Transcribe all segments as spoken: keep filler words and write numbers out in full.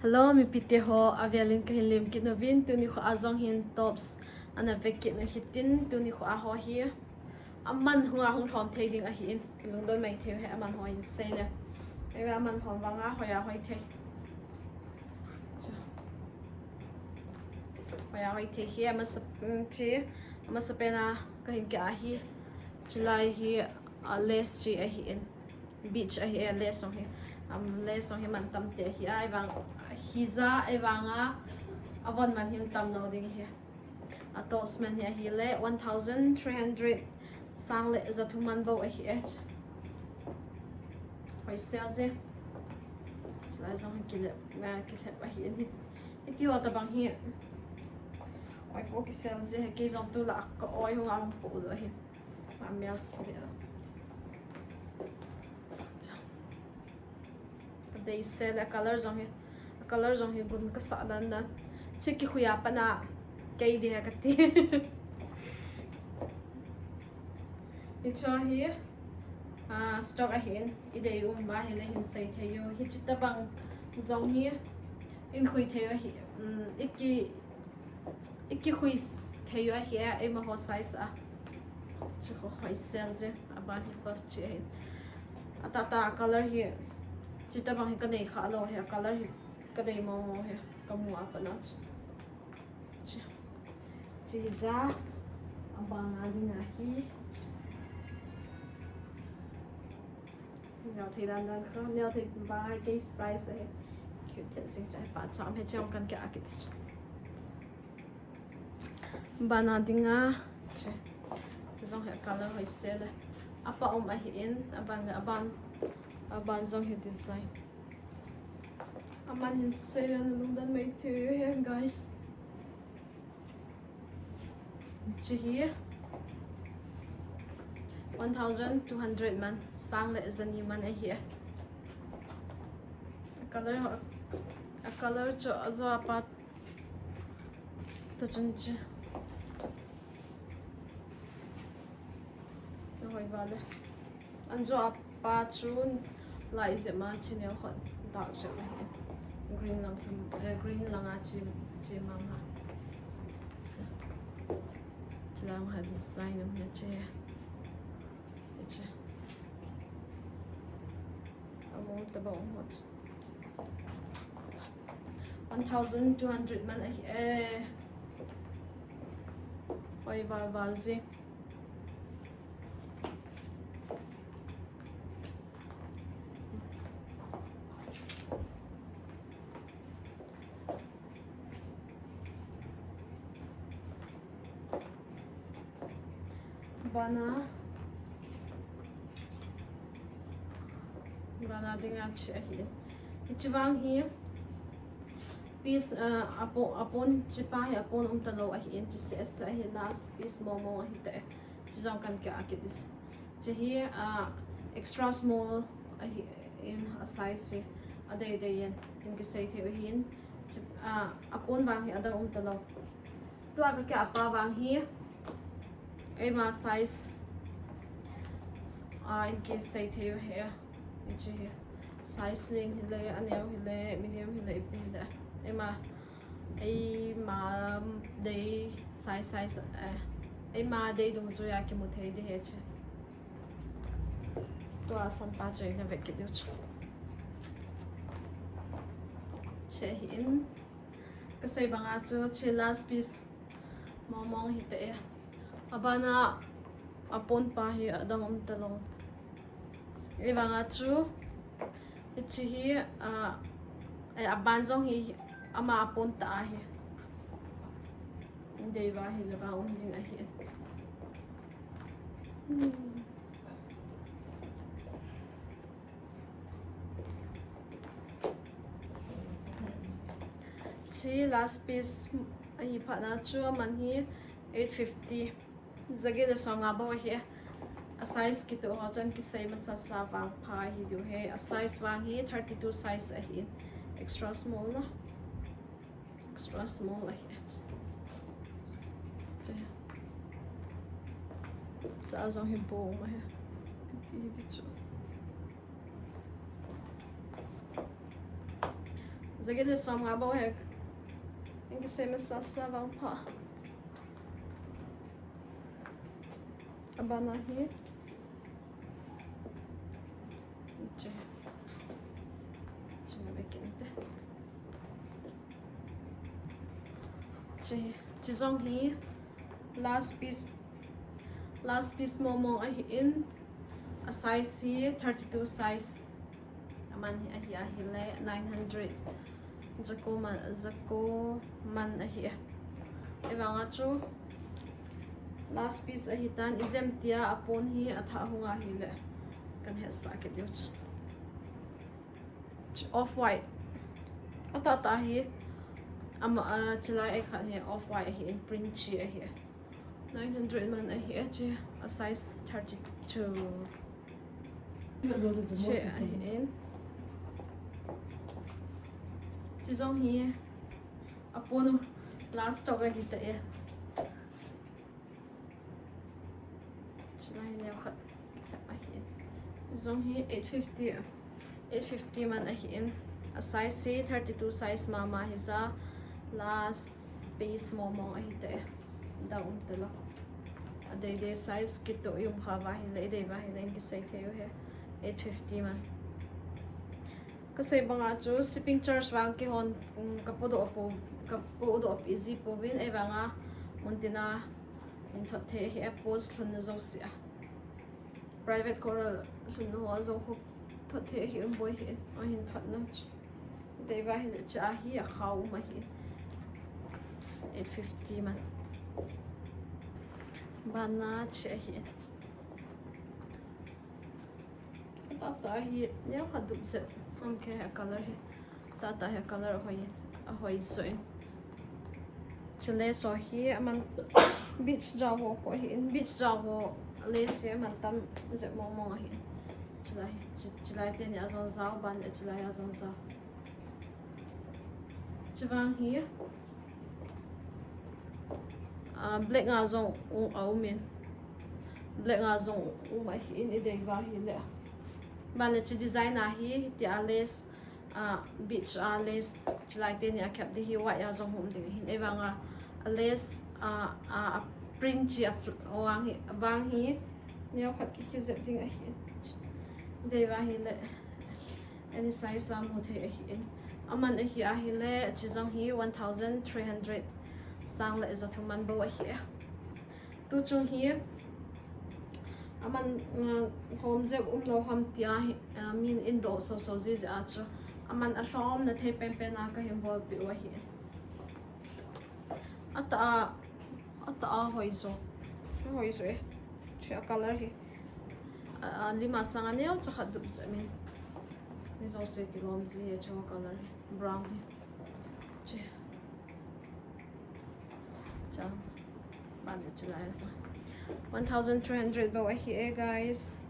Hello, mipite ho, avelin kahin lemkit nauvin, tuni khoa jong hin tops ana vekit nau hitin, tuni khoa ho hi aman hunga hung lhom thei ding ahin, lungdon maithei uhe, aman ho hin seile. Eiva aman lhom vanga hoiya hoi thei. Hoiya hoi thei hi amasa, um, chi, amasa pena kahin keh ahi, chilai hi, uh, lace chi ahin. Beige ahi e, lace jong hi. Um, lace jong hi mantam te ahi a, ahivang, hija, ahivanga, avon man hi tam lou ding ahi. A tops man hi ahile, one thousand three hundred sang le ja thum man bou ahi e. Hoi sel je. Chilai jong hi kilep, na kilep ahi in hi. Hiti ho tabang hi. Hoi po kisel je, kei jong tu la ka oi hung a hung po lo hi. Ka mel si. Ka dei sel a color jong hi. A color jong hi gun kasa dan dan. Chi kikhui a pat na kei ding ahi kati. Hicho hi, ah, stock ahin, idei um uva ahile hin sei thei u. Hichi tabang jong hi, in khui thei u ahi, um, iki, iki khui thei u ahi, eima ho size a. Chi kho hoi sel je, aban hi puff chi ahin. Atah tah color hi, chi tabang hi kanei kha lou hi, color hi kadei mo mo hi, kamu a pat na chi. Chi, chi ja, abana dinga hi. Neo thei dan dan kha, neo thei banga kei size ahi. Cute thei jing chai pa cham hi chong kan keh a kit. Bana dinga, chi, chi jong hi color hoi sel e. Apa um ahin, aban, aban, aban jong hi design. Aman hin sei le nalungdon maithei uhe, guys. Chi hi one thousand two hundred man, sang le jani man ahi e. A color, a color chu ajo apa ta chun chi. Hoi vale. An jo apa chu lai jep ma chi neo khon dark jep ahi. Green lang thim, eh, green langa chi, chi mama. Chi lang ha design um ya chi. Chi. Among tabang hot. One thousand two hundred man ahi e. Hoi val val jing. Bana, bana dinga chi ahi. Hichi vang hi piece, uh, apon, apon chi pa hi apon um talou ahin, chi se se ahi, last piece mo mo ahi te. Chi jong kan keh a kit. Chi hi, ah, extra small ahin, a size hi adei dei in, in kisei thei u ahin. Chi, ah, apon vang hi adang um talou. Tua ka keh a pa vang hi, eima size, ah, in kisei thei u ahi. Chi hi size len hile, aneo hile, medium hile, ipi hile. Eima Eima dei size, size, eh, eima dei dungjuia kimu thei ding ahi chi. Tua san pa chu ina vekit diu chu. Chi ahin. Kasei banga chu chi last piece. Mong mong hite e. Abana apon pa hi adang um talou. Hivanga chu, hichi hi, ah, eh, aban jong hi ama apon ta ahi. Dei va hi le va um ding ahi. Hmm. Chi last piece ahi phat na chu aman hi eight fifty. Jaget le som nga bou ahi. A size kitoh ho chan kisei masa sa vang pha hi diu ahi. A size vang hi thirty-two size ahi. Extra small na. Extra small ahi. Cha jong hi bou ma ahi. Ti, ti chu. Jacket le som nga bou hi. Inki sei masa sa vang pha. Abana hi. Che. Che na bekin te. Che, che jong hi last piece, last piece mong mong ahi in, a size hi thirty-two size. Aman hi ahi, ahi le nine hundred. Jako man, jako man ahi. Evanga chu last piece ahi tan, ijemtia apon hi atha hunga hi le. Kan hesa ke diu chu. Off white. Ata ta hi. Ama, uh, chilai ai khat hi off white hi in print chi ahi. Nine hundred man ahi a chi. A size thirty-two. Chi ahi in. Chi jong hi. Apon last stock ahi ta e. Chilai neo khat ahi. Jong hi eight fifty. Eight fifty man ahi in. A size hi thirty-two size mama hi ja. Last piece mong mong ahi te. Da um te lo. A dei dei size kito i um kha va hi le, i dei va hi le, inki sei thei u he. Eight fifty man. Ka sei banga chu shipping charge vang kihon, um, ka podoh po, ka podoh pi ji pouvin, ei vanga mun tina in thot thei hi a post lhun na jo si a. Private coral lhun na ho jo khu thot thei hi um boi hi, a hin thot na chu. Dei va hi le cha hi a khau um ahi. Eight fifty man. Bana chi ahi. Tata hi neo khat dup jep. Am ke a color hi. Tata hi a color hoi, a hoi joi. Chule so hi aman beach jaw ho ko hi in beach jaw ho lace hi aman tam jep mong mong ahi. Chulai, chi-, chilai teni a jong jaw ban le chilai a jong jaw. Chuvang hi, ah, black nga jong um, a um in. Black nga jong um ahi in i dei va hi le. Ban le chi design ahi, ti a lace, ah, beach a lace, chilai teni a kep di hi white a jong um ding hin. Ei vanga a lace, ah, ah, a print chi a fl-, vang hi, vang hi. Neo khat ki ki jep ding ahi. Dei va hi le. Any size a mu thei ahi in. Aman ahi ahi le, chi jong hi one thousand three hundred. Sang le ja thum man bou ahi. Tu chung hi, aman, uh, hom jep um lo ham tia hi, uh, min in do so so ji ji a chu. Aman a hlom na thei pen pen a ka hin bol pi u ahi. Ata a, ata a hoi jo. Hoi jo e. Chi a color hi. A, a lima sanga neo cha khat dup jep min. Mi jo se kilom ji e chu color hi. Brown hi. Chi. Cha. Ban le chilai sa. One thousand three hundred bou ahi e, guys.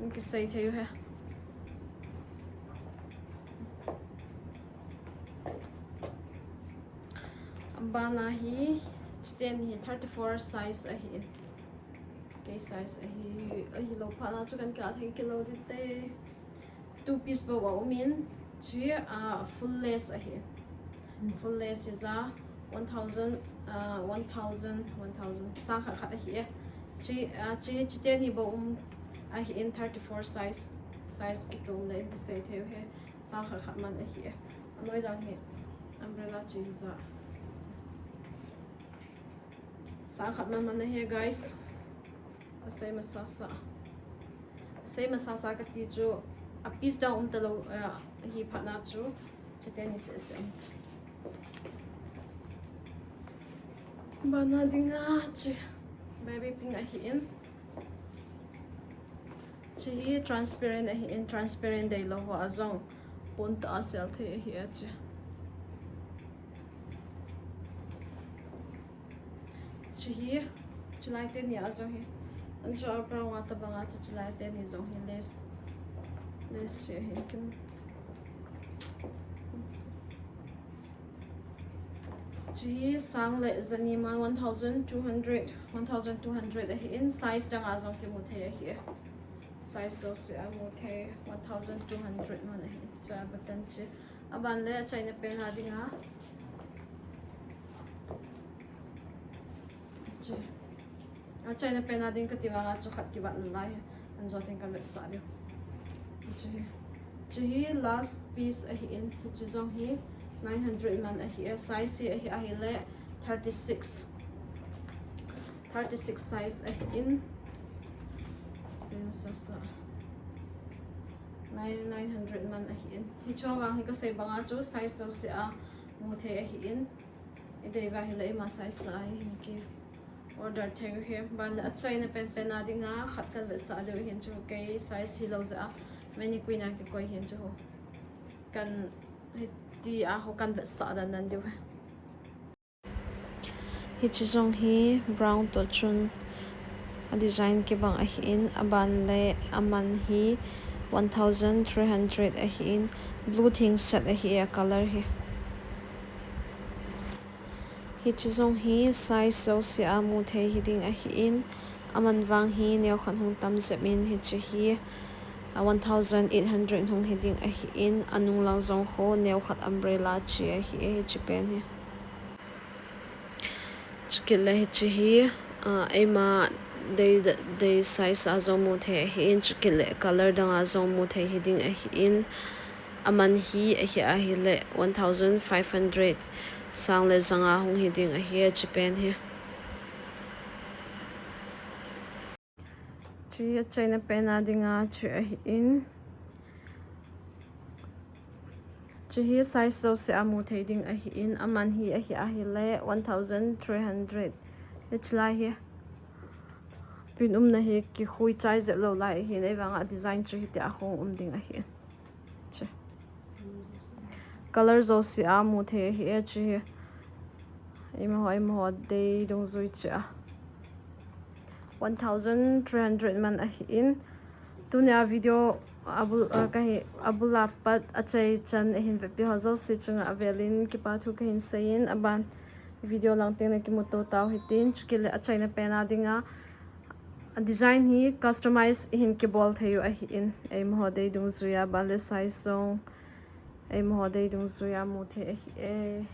Inki sei thei u he. Bana hi, chiten hi thirty-four size ahi. Kei size ahi, ahi lo pha na chu kan ka thei kilo di te. Two piece bou a um in, chi, ah, full lace ahi. Full lace is a one thousand, ah, one thousand, one thousand, sang khat khat ahi e. Chi, ah, chi, chiten hi bou um ahi in thirty-four size, size kitum le in kisei thei u he. Sang khat khat man ahi e. Anoi lang hi umbrella chi hi ja. Sang khat man man ahi, guys. Asei masa sa. Asei masa sa kati chu a piece dang um ta lo, eh, hi phat na chu. Chuteni seh seh um ta. Bana dinga chi. Baby pink ahi in. Chi hi transparent ahi in, transparent dei lo ho a jong pon ta a sel thei ahi a chi. Chi hi, chilai teni a jong hi. An chu a brown a tabang a chu chilai teni jong hi lace. Lace chi hi kim. Chi hi sang le jani man one thousand two hundred, one thousand two hundred ahi in, size dang a jong kimu thei ahi. Size jouse a mu thei, one thousand two hundred man ahi. Chua button chu. Aban le achaina pen a dinga. Chu. Achaina pen a ding kati vanga chu khat kivat nalai. Anjo teng kavetsah diu. Chu hi. Chu hi last piece ahin. Chu jong hi nine hundred man ahi. Size hi ahi, ahile thirty-six. Thirty-six size ahin. Same size a. Nine, nine hundred man ahin. Hichu vang hi kasei banga chu size jouse a mu thei ahin. Idei uva ahile ima size a hin ki order thei u hi. Ban le achaina penpen a dinga khat kavetsah diu hin chu kei size hilou jeh a. Mannequin a kikoi hin chu. Kan hiti a ho kavetsah dan dan diu hi. Hiche jong hi brown toh chun a design kibang ahin, aban le aman hi one thousand three hundred ahin, blue thing set ahi a color hi. Hiche jong hi size jouse a mu thei hiding ahin, aman vang hi neokhat hung tam jep in hiche hi a one thousand eight hundred hung hiding ahin, anung lang jong ho neokhat umbrella che ahi e hiche pen hi. Chukit le hiche hi, ah, eima dei, dei size a jong mu thei ahin, chukit le color dang a jong mu thei hiding ahin, aman hi ahi ahile one thousand five hundred sang le janga hung hiding ahi hiche pen hi. Chu hi achaina pen a dinga chu ahin. Chu hi size jouse a mu thei ding ahin, aman hi ahi ahile one thousand three hundred. Hiche lai hi. Pin umna hi kikhui chai jep lou lai ahin, ahivanga design chu hitia hung um ding ahin. Chu. Color jouse a mu thei ahi e chu hi. Eimaho, eimaho dei dungjui chu a. One thousand three hundred man ahin. Tunia video abul, ah, kahi, abul a pat achai chan ahin vepi ho jouse chunga avelin kipa thu kahin seiyin, aban video lang teng le kimuto tau hitin, chukit le achaina pen a dinga. A design hi customize ihin kibol thei u ahin, eimaho dei dungjuia, ban le size jong eimaho dei dungjuia mu thei ahi e.